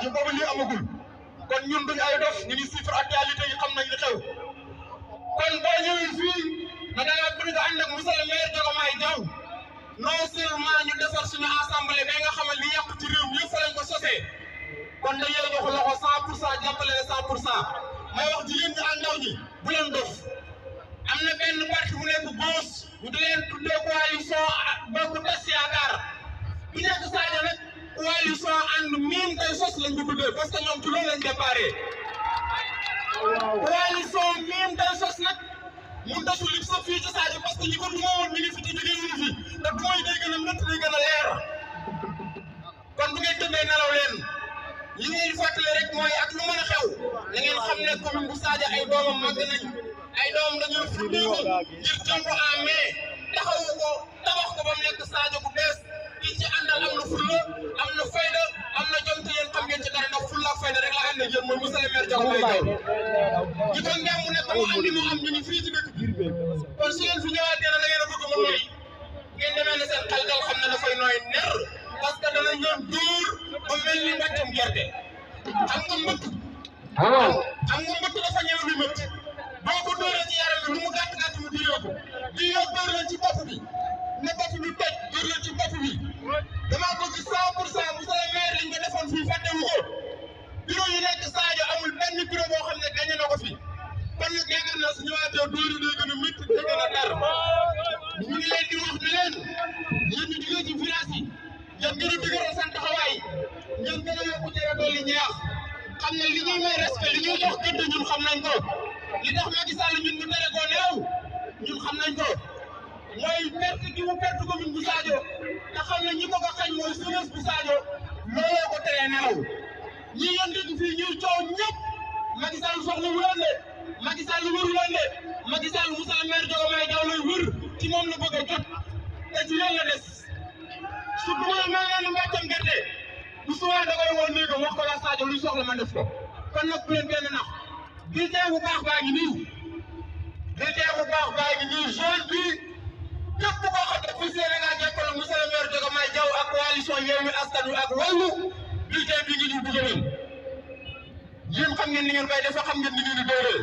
Sadio boobu lii amagul kon ñun duñ ay dof ñu ngi suivre actualité yi xam nañ li xew kon boo ñëwee fii na da ngaa bëgg a ànd ak monsieur le maire Diomaye Diaw non seulement ñu defar suñu assemblée ba nga xamal li yàq ci réew mi yëpp fa lañ ko sosee kon dañuy jox loxo 100% jàppale leen 100% may wax jigéen ñi ak ndaw ñi bu leen dof am na benn parti bu nekk gauche ñu di leen tuddee coalition Bokk Tas Yaakaar bi nekk Sadio nag coalition ànd miin tey sos lañ ko tuddee parce que ñoom ci loolu lañ déparé coalition miin tey sos nag mun tasu lib sa fii ci Sadio parce que ñi ko duma woon mi ngi fi ci jógee wuñu fi te duma yi day gën a métti day gën a leer kon bu ngeen tëddee nelaw leen li ngeen fàttali rek mooy ak lu mën a xew na ngeen xam ne commune bu Sadio ay doomam màgg nañ ay doomam dañoo firndeeku ngir jël ko en main taxawu ko tabax ko ba mu nekk Sadio bu bees ki ci àndal am na fulla am na fayda am na jom te yéen xam ngeen ci dara ndax fulla ak fayda rek la ànd ak yéen mooy monsieur le maire Diomaye Diaw ji ko ngeen mu nekk mu andi mu am ñu ni fii ci dëkk bi kon su ngeen fi ñëwaatee na da ngeen a bëgg mu nooy ngeen demee ne seen xel dal xam ne dafay nooy ner parce que dana ñoom dóor ba mel ni mbàccum gerte xam nga mbëtt dafa ñëw lu métti boo ko dóoree ci yaram bi lu mu gàtt gàtt mu diree ko lii yow dóor leen ci bopp bi ne bopp bi toj dóor leen ci bopp bi damaa bëgg 100% monsieur le maire liñ ko defoon fii fàttewu ko bureau yi nekk Sadio amul benn bureau boo xam ne gagné na ko fi kon nag yaakaar naa su ñëwaatee dóor yi day gën a métti day gën a tar ñu ngi leen di wax ne leen yéen ñu jógee ci village yi ngeen gën a dëgëral seen taxawaay ngeen gën a yokku cere dolli ñeex xam ne li ñuy may respect li ñuy jox gëdd ñun xam nañ ko li tax Macky Sall ñun ñu tere koo nelaw ñun xam nañ ko mooy perte gi mu perte commune bu Sadio te xam ne ñi ko ko xañ mooy jeunesse bu Sadio looloo ko teree nelaw ñi ngeen dégg fii ñuy coow ñëpp Macky Sall soxla wu leen de Macky Sall wëru leen de Macky Sall monsieur le maire Diomaye Diaw lay wër ci moom la bëgg a jot te ci yéen la des su dugal mel na ni mbàccam gerte bu suwee da koy woon néegam wax ko la Sadio luy soxla ma def ko kon nag bu leen benn nax bulletin bu baax baa ngi nii jeune bi képp koo xam ne fii Sénégal jàppale monsieur le maire Diomaye Diaw ak coalition Yewwi Askan Wi ak Wallu bulletin bi ngi ñu dugal yéen xam ngeen ni ngeen koy defe xam ngeen ni ngeen di dóoree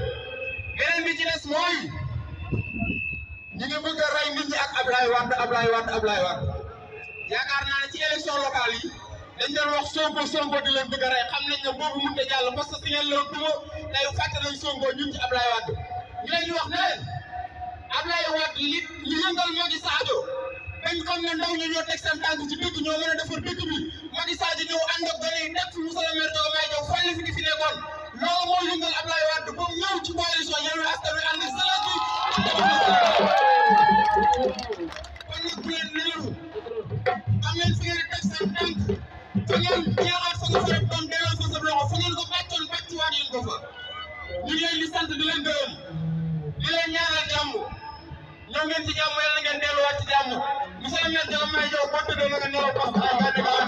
beneen bi ci des mooy ñu ngi bëgg a rey nit ñi ak Ablaye Wade yaakaar naa ne ci élection locale yi dañ doon wax Sonko di leen bëgg a rey xam nañ ne boobu mënut a jàll parce que si ngeen leen duma tey fàtte nañ Sonko ñun ci Ablaye Wade ñu leen di wax ne leen Ablaye Wade li yëngal Macky Sadio dañ xam ne ndaw ñi ñoo teg seen tànk ci dëkk ñoo mën a defar dëkk bi Macky Sadio ñëw ànd ak gone yi teg fi monsieur le maire Diomaye Diaw fàlli fi fi nekkoon loolu moo yëngal Ablaye Wade ba mu ñëw ci coalition Yewwi Askan Wi ànd ak salaat yi kon nag bu leen néew am leen fi ngeen teg seen tànk fa ngeen jeexaat fa nga fa rek doon delloo fa sa loxo fa ngeen ko bàccoon bàcciwaat leen ko fa ñu ngi leen di sant di leen gërëm di leen ñaanal jàmm ñoo ngeen ci jàmm yàlla ngeen delluwaat ci jàmm monsieur le maire Diomaye Diaw boo tëddee na nga nelaw parce que ay gànnaar